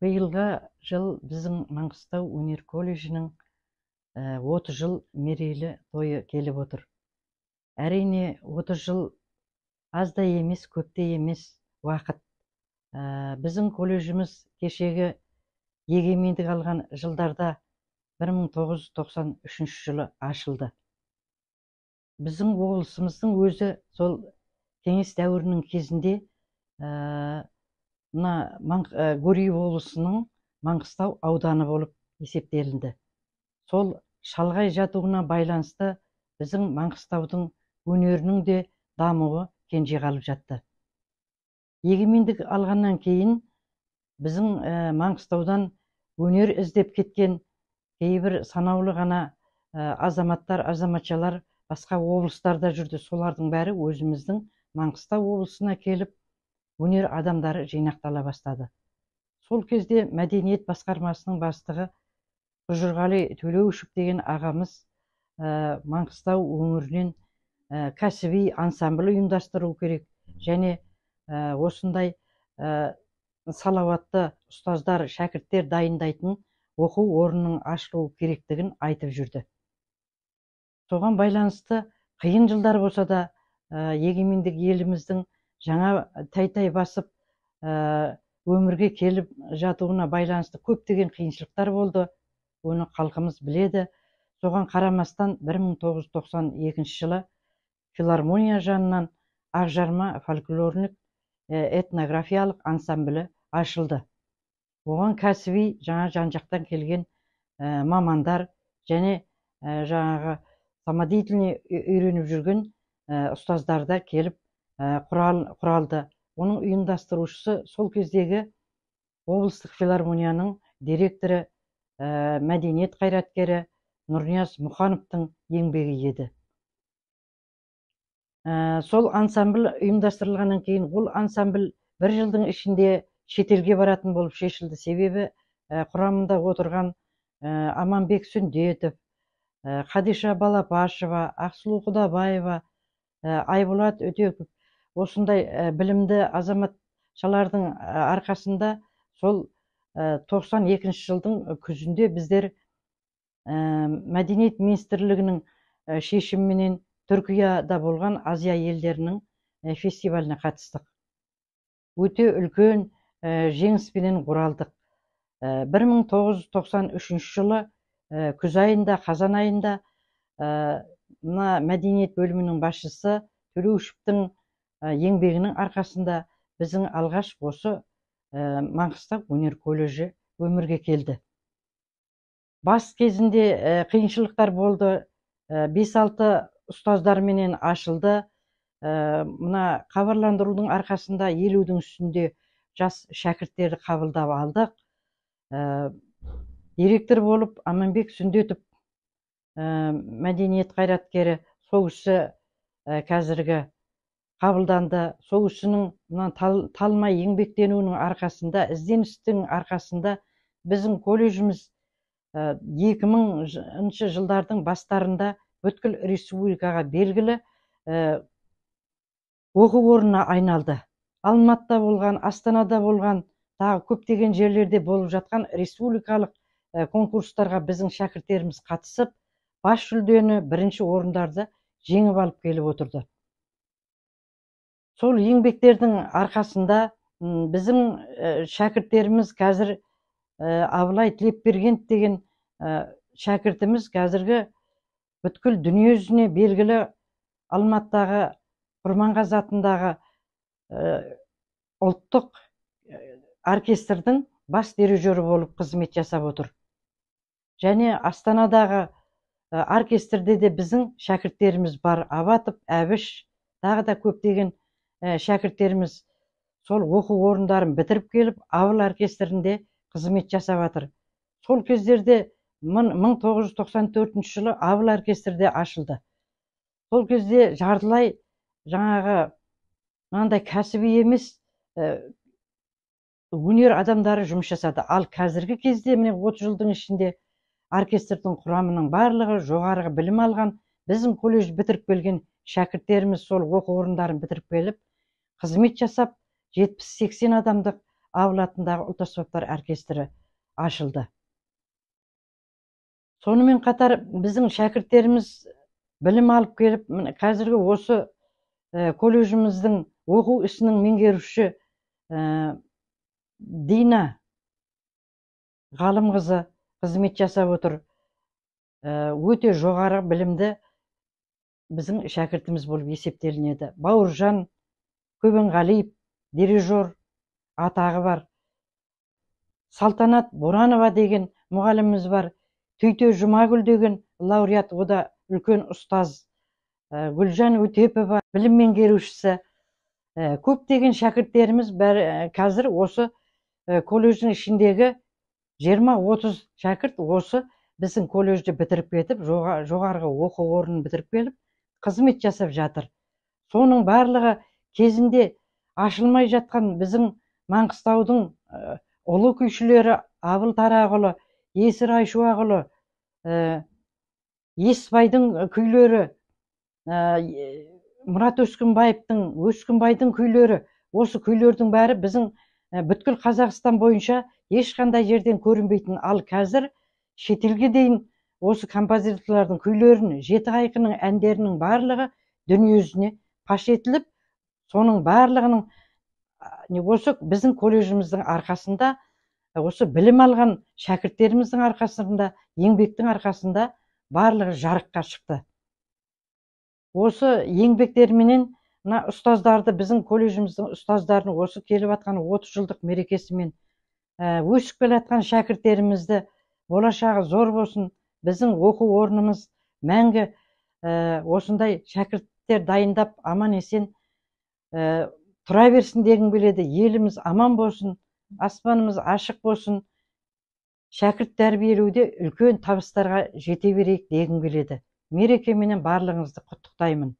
Биылғы жыл біздің Маңғыстау өнер колледжінің 30 жыл мерейлі тойы келіп отыр. Әрине, 30 жыл аз да емес, көп те емес уақыт. Біздің колледжіміз кешегі егемендік алған жылдарда 1993 жылы ашылды. Біздің облысымыздың өзі сол кеңес дәуірінің кезінде мына Гурьев облысының Маңғыстау ауданы болып есептелінді. Сол шалғай жатуына байланысты біздің Маңғыстаудың өнерінің де дамуы кенже қалып жатты. Егемендік алғаннан кейін біздің Маңғыстаудан өнер іздеп кеткен кейбір санаулы ғана азаматтар, азаматшалар басқа облыстарда жүрді. Солардың бәрі өзіміздің Маңғыстау облысына келіп, өнер адамдары жинақтала бастады. Сол кезде мәдениет басқармасының бастығы Құжырғали Төлеушев деген ағамыз Маңғыстау өңірінен кәсіби ансамбль ұйымдастыру керек және осындай салауатты ұстаздар, шәкірттер дайындайтын оқу орнының ашылу керектігін айтып жүрді. Соған байланысты қиын жылдар болса да, егемендік еліміздің жаңа тәй-тәй басып өмірге келіп жатуына байланысты көптеген қиыншылықтар болды. Оны халқымыз біледі. Соған қарамастан 1992 жылы филармония жанынан Ақжарма фольклорлық этнографиялық ансамблі ашылды. Оған кәсіби жаңа жан-жақтан келген мамандар және жаңағы самодеятельный үйреніп жүрген ұстаздар да келіп құралды. Оның ұйымдастырушысы сол кездегі облыстық филармонияның директоры, мәдениет қайраткері Нұрнияз Мұхановтың еңбегі еді. Сол ансамбль ұйымдастырылғаннан кейін ол ансамбль бір жылдың ішінде шетелге баратын болып шешілді. Себебі құрамында отырған Аманбек Сүндетов, Қадиша Балапашева, Ақсұлу Құдабаева, Айболат Өтеков осындай білімді азаматшалардың арқасында сол 92 жылдың күзінде біздер мәдениет министрлігінің шешіміменен Түркияда болған Азия елдерінің фестиваліне қатыстық. Өте үлкен жеңіспенен оралдық. 1993 жылы күз айында, қазан айында мына мәдениет бөлімінің басшысы Төлеушевтің еңбегінің арқасында біздің алғаш осы Маңғыстау өнер колледжі өмірге келді. Бас кезінде қиыншылықтар болды. 5-6 ұстаздарменен ашылды. Мына хабарландырудың арқасында 50-дің үстінде жас шәкірттерді қабылдап алдық. Директор болып Аманбек Сүндетов, мәдениет қайраткері, сол кісі қазіргі қабылданды. Сол кісінің мына талмай еңбектенуінің арқасында, ізденістің арқасында біздің колледжіміз 2000 жылдардың бастарында бүткіл республикаға белгілі оқу орнына айналды. Алматыда болған, Астанада болған, тағы көптеген жерлерде болып жатқан республикалық конкурстарға біздің шәкірттеріміз қатысып, бас жүлдені, бірінші орындарды жеңіп алып келіп отырды. Сол еңбектердің арқасында біздің шәкірттеріміз қазір Абылай Тілепбергенов деген шәкіртіміз қазіргі бүткіл дүниежүзіне белгілі Алматыдағы Құрманғазы атындағы ұлттық оркестрдің бас дирижері болып қызмет жасап отыр. Және Астанадағы оркестрде де біздің шәкірттеріміз бар. Абатов, Әбіш, тағы да көптеген шәкірттеріміз сол оқу орындарын бітіріп келіп, Абыл оркестрінде қызмет жасап жатыр. Сол кездерде 1994 жылы Абыл оркестрде ашылды. Сол кезде жартылай жаңағы мынандай кәсіби емес өнер адамдары жұмыс жасады. Ал қазіргі кезде міне 30 жылдың ішінде оркестрдің құрамының барлығы жоғарғы білім алған, біздің колледж бітіріп келген шәкірттеріміз сол оқу орындарын бітіріп келіп, қызмет жасап, 70-80 адамдық Абыл атындағы ұлт аспаптар оркестрі ашылды. Сонымен қатар біздің шәкірттеріміз білім алып келіп, міне қазіргі осы колледжіміздің оқу ісінің меңгеруші Дина Ғалымқызы қызмет жасап отыр. Өте жоғары білімді біздің шәкіртіміз болып есептелінеді. Бауыржан Көбенғалиев дирижер атағы бар. Салтанат Боранова деген мұғаліміміз бар. Түйте Жұмагүл деген лауреат, о да үлкен ұстаз. Гүлжан Өтепова білім меңгерушісі. Көптеген шәкірттеріміз бәрі қазір осы колледждің ішіндегі 20-30 шәкірт осы біздің колледжді бітіріп кетіп, жоғарғы оқу орнын бітіріп келіп, қызмет жасап жатыр. Соның барлығы кезінде ашылмай жатқан біздің Маңғыстаудың ұлы күйшілері Абыл Тарағұлы, Есір Айшуақұлы, Есбайдың күйлері, Мұрат Өскінбаевтың, Өскінбайдың күйлері, осы күйлердің бәрі біздің бүткіл Қазақстан бойынша ешқандай жерден көрінбейтін. Ал қазір шетелге дейін осы композиторлардың күйлерін, жеті қайқының әндерінің барлығы дүниежүзіне паш етіліп, соның барлығының осы біздің колледжіміздің арқасында, осы білім алған шәкірттеріміздің арқасында, еңбектің арқасында барлығы жарыққа шықты. Осы еңбектерменен мына ұстаздарды, біздің колледжіміздің ұстаздарын осы келіп жатқан 30 жылдық мерекесімен, өсіп келе жатқан шәкірттерімізді болашағы зор болсын, біздің оқу орнымыз мәңгі осындай шәкірттер дайындап аман есен тұра берсін дегім келеді. Еліміз аман болсын, аспанымыз ашық болсын, шәкірт тәрбиелеуде үлкен табыстарға жете берейік дегім келеді. Мерекеменен барлығыңызды құттықтаймын.